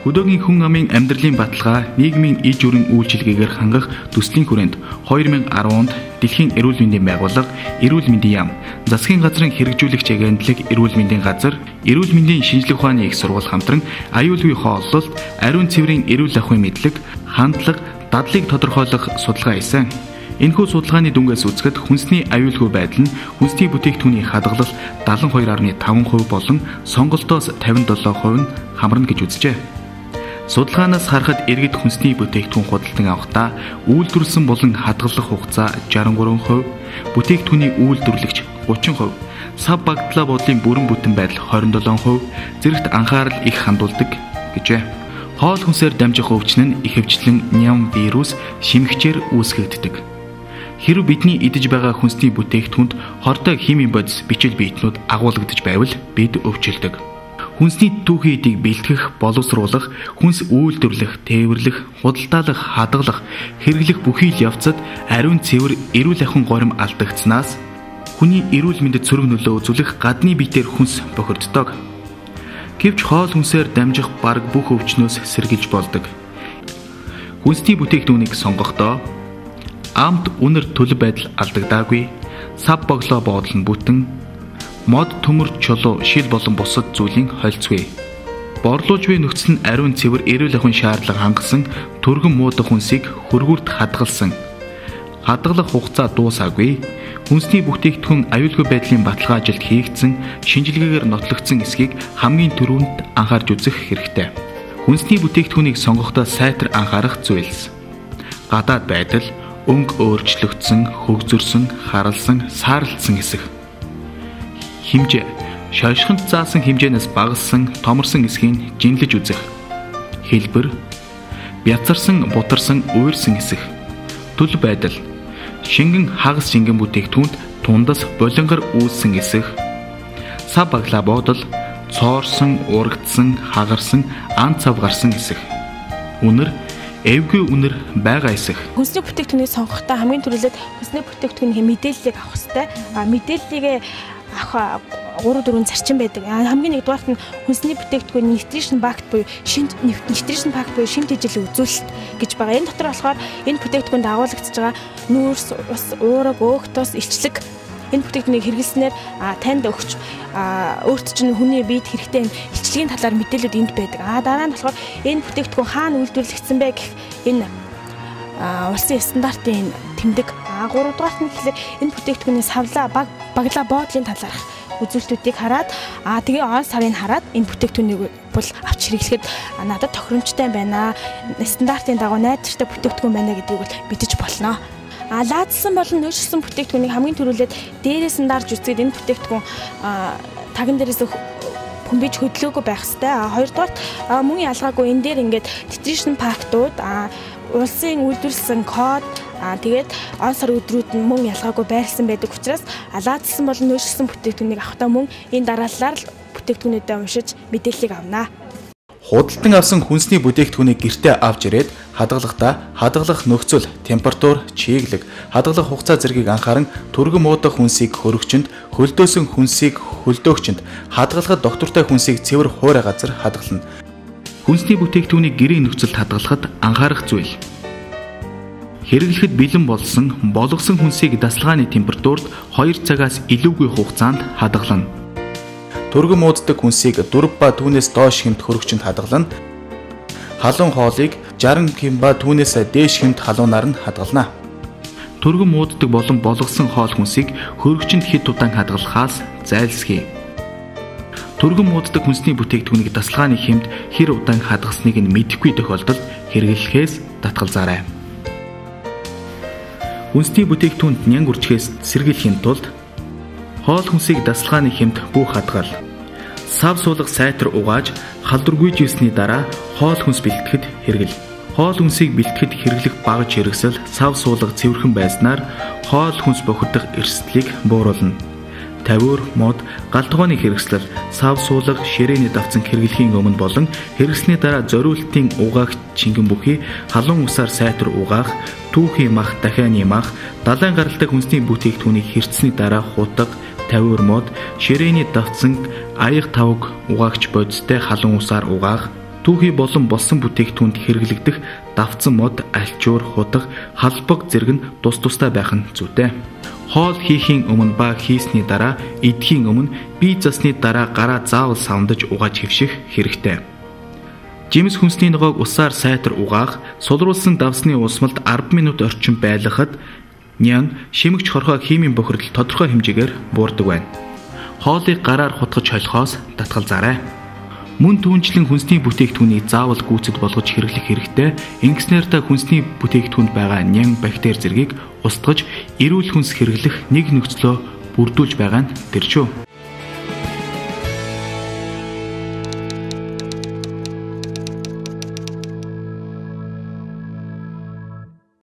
Хөдөөгийн хүн амын амьдралын баталгаа нийгмийн иж бүрэн үйлчилгээгээр хангах төслийн хүрээнд 2010 онд Дэлхийн эрүүл мэндийн байгууллага, Эрүүл мэндийн яам, засгийн газрын хэрэгжүүлэгч агентлаг, Эрүүл мэндийн газар, Эрүүл мэндийн шинжлэх ухааны их сургууль хамтран аюулгүй хооллолт, ариун цэврийн эрүүл ахуйн мэдлэг, хандлага, дадлыг тодорхойлох судалгаа хийсэн. Энэхүү судалгааны дүнгээс үзэхэд хүнсний аюулгүй байдал нь хүнсний бүтээгдэхүүний хадгалал 72.5% болон сонголтоос 57% нь хамарна гэж үзжээ. Судалгаанаас харахад иргэд хүнсний бүтээгдэхүүн худалдан авахдаа үйлдвэрлэсэн болон хадгалах хугацаа 63%, бүтээгдэхүүний үйлдвэрлэгч 30%, сав багдлаа бодлын бүрэн бүтэн байдал 27%, зэрэгт анхаарал их хандуулдаг гэжээ. Хоол хүнсээр дамжих өвчин нь ихэвчлэн ням вирус шимэгчээр үүсгэгддэг. Хэрв бидний идэж байгаа хүнсний бүтээгдэхүүнд хортой химийн бодис бичил биетнүүд агуулгадж байвал бид өвчлөдөг. Хүнсний түүхий эдийг бэлтгэх, боловсруулах, хүнс үйлдвэрлэх, тээвэрлэх, худалдаалах, хадгалах, хэрэглэх бүхий л явцад ариун цэвэр эрүүл ахуйн горим алдагдсанаас хүний эрүүл мэндэд сөрөг нөлөө үзүүлэх гадны биетээр хүнс бохирддог. Гэвч хоол хүнсээр дамжих бараг бүх өвчнөөс сэргийлж болдог. Хүнсний бүтээгдэхүүнийг сонгохдоо амт үнэр төлөв байдал алдагдаагүй, сав боглоо боодол нь бүтэн, мод, төмөр, чулуу, шил болон бусад зүйлийн холцгүй. Борлуулж буй нөхцөл нь ариун цэвэр эрүүл ахуйн шаардлага хангасан түргэн муудах хүнсийг хөргүүрт хадгалсан. Хадгалах хугацаа дуусаагүй. Хүнсний бүтээгдэхүүн аюулгүй байдлын баталгаажилт хийгдсэн, шинжилгээгээр нотлогдсон эсхийг хамгийн түрүүнд анхаарч үзэх хэрэгтэй. Хүнсний бүтээгдэхүүнийг сонгохдоо сайтар анхаарах зүйлс. Гадаад байдал, өнгө өөрчлөгдсөн, хөгзөрсөн, харалсан, сааралдсан эсэх. Хэмжээ. Шошгонд заасан хэмжээнээс багассан, томорсон эсхийг жинлэж үзэх. Хэлбэр. Бяцарсан, бутарсан, уйрсан эсэх. Төлөв байдал. Шингэн хагас шингэн бүтээгдэхүүнд тундас болонгор үүссэн эсэх. Сав баглаа боодол, цоорсон, урагдсан, хагарсан, ан цав гарсан эсэх. Үнэр, эвгүй үнэр байгаа эсэх. Хүнсний бүтээгдэхүүнийг сонгохдоо хамгийн түрүүлээд хүнсний бүтээгдэхүүний мэдээллийг авах хэрэгтэй. Мэдээллийг авах 3-4 зарчим байдаг. Хамгийн нэгдүгээрт нь хүнсний бүтээгдэхүүний nutrition fact буюу nutrition fact буюу шим тэжээлийн үзүүлэлт гэж байгаа. Энэ дотор болохоор энэ бүтээгдэхүүнд агуулгадж байгаа нүүрс, ус, уураг, өөх тос, илчлэг энэ бүтээгдэхүүнийг хэрэглэснээр танд өгч өөрт чинь хүний биед хэрэгтэй илчлэгийн талаар мэдээлэлүүд энд байдаг. Дараа нь болохоор энэ бүтээгдэхүүн хаана үйлдвэрлэгдсэн бэ гэх энэ улсын стандартын тэмдэг. Гуравдугаарт нь гэхлээр энэ бүтээгдэхүүний савлаа, баглаа боодлын талаарх үзүүлэлтүүдийг хараад тэгээ он сарыг хараад энэ бүтээгдэхүүнийг бол авч хэрэглэхэд надад тохиромжтой байна. Стандартын дагуу найдвартай бүтээгдэхүүн байна гэдгийг бол мэдэж болно. Лаазсан болон нөөцлсөн бүтээгдэхүүнийг хамгийн түрүүлээд дээрээс нь дарж үзгээд энэ бүтээгдэхүүн таган дээрээс хөмбиж хөдлөөгүй байх хэрэгтэй. Хоёрдугаарт мөн ялгаагүй энэ дээр ингээд nutrition fact-ууд, улсын үйлдвэрлэсэн код, тэгээд он сар өдрүүд нь мөн ялгаагүй байрлсан байдаг учраас лаазсан болон нөөцлсөн бүтээгдэхүүнийг авахдаа мөн энэ дарааллаар л бүтээгдэхүүнүүдээ уншиж мэдээллийг авна. Худалдан авсан хүнсний бүтээгдэхүүнийг гэртээ авч ирээд хадгалахдаа хадгалах нөхцөл, температур, чиглэг, хадгалах хугацаа зэргийг анхааран түргэн муудах хүнсийг хөрөгчөнд, хөлдөөсөн хүнсийг хөлдөөгчөнд, хадгалахад доктортой хүнсийг цэвэр хуурай газар хадгална. Хүнсний бүтээгдэхүүнийг гэрийн нөхцөлд хадгалахад анхаарах зүйл. Хэрэглэхэд бэлэн болсон, болгосон хүнсийг дасгалгааны температурт 2 цагаас илүүгүй хугацаанд хадгална. Түргэн мууддаг хүнсийг 4 ба түүнээс доош хэмт хөрөгчөнд хадгална. Халуун хоолыг 60 хэм ба түүнээс дээш хэмт халуунаар нь хадгална. Түргэн мууддаг болон болгосон хоол хүнсийг хөрөгчөнд хэд удаан хадгалахаас зайлсхийе. Түргэн мууддаг хүнсний бүтээгдэхүүнийг дасгалгааны хэмт хэр удаан хадгалсныг нь мэдэхгүй тохиолдолд хэрэглэхээс татгалзаарай. Хүнсний бүтээгдэхүүнд нянг үржихээс сэргийлэхийн тулд хоол хүнсийг дасгалгааны хэмт бүх хадгал. Сав суулга сайтар угааж халдваргүй жийсний дараа хоол хүнс бэлтгэхэд хэрэгэл. Хоол хүнсийг бэлтгэхэд хэрэглэх багаж хэрэгсэл сав суулга цэвэрхэн байснаар хоол хүнс бохирдох эрсдлийг бууруулна. Тавиур, мод, гал тогооны хэрэгслэл, сав суулга, ширээний давцан хэрэглэхийн өмнө болон хэрэглэсний дараа зориултын угаах чингэн бүхий халуун усаар сайтар угаах, түүхийн мах, дахианы мах, далайн гаралтай хүнсний бүтээгдэхүүнийг хэртсэний дараа хутга, тавиур мод, ширээний давцан, аяга тавг угаагч бодистой халуун усаар угаах, Түүхий болон болсон бүтээгдэхүүнд хэрэглэгдэх давцсан мод, альчуур, хутга, халбаг зэрэг нь тус тустай байх нь зүйтэй. Хоол хийхийн өмнө ба хийсний дараа, идэхийн өмнө, бие засны дараа гараа заавал савндаж угааж хэвших хэрэгтэй. Жимс хүнсний ногоог усаар сайтар угаах, сулруулсан давсны уусмалд 10 минут орчим байлгахад нян шимэгч хорхой химийн бохирдол тодорхой хэмжээгээр буурдаг байна. Хоолыг гараар хутгаж холихоос татгалзаарай. Мөн түүнчлэн хүнсний бүтээгдэхүүнийг заавал гүйцэд болгож хэрэглэх хэрэгтэй. Ингэснээр та хүнсний бүтээгдэхүүнд байгаа нян бактери зэргийг устгаж эрүүл хүнс хэрэглэх нэг нөхцлөө бүрдүүлж байгаа нь тэр шүү.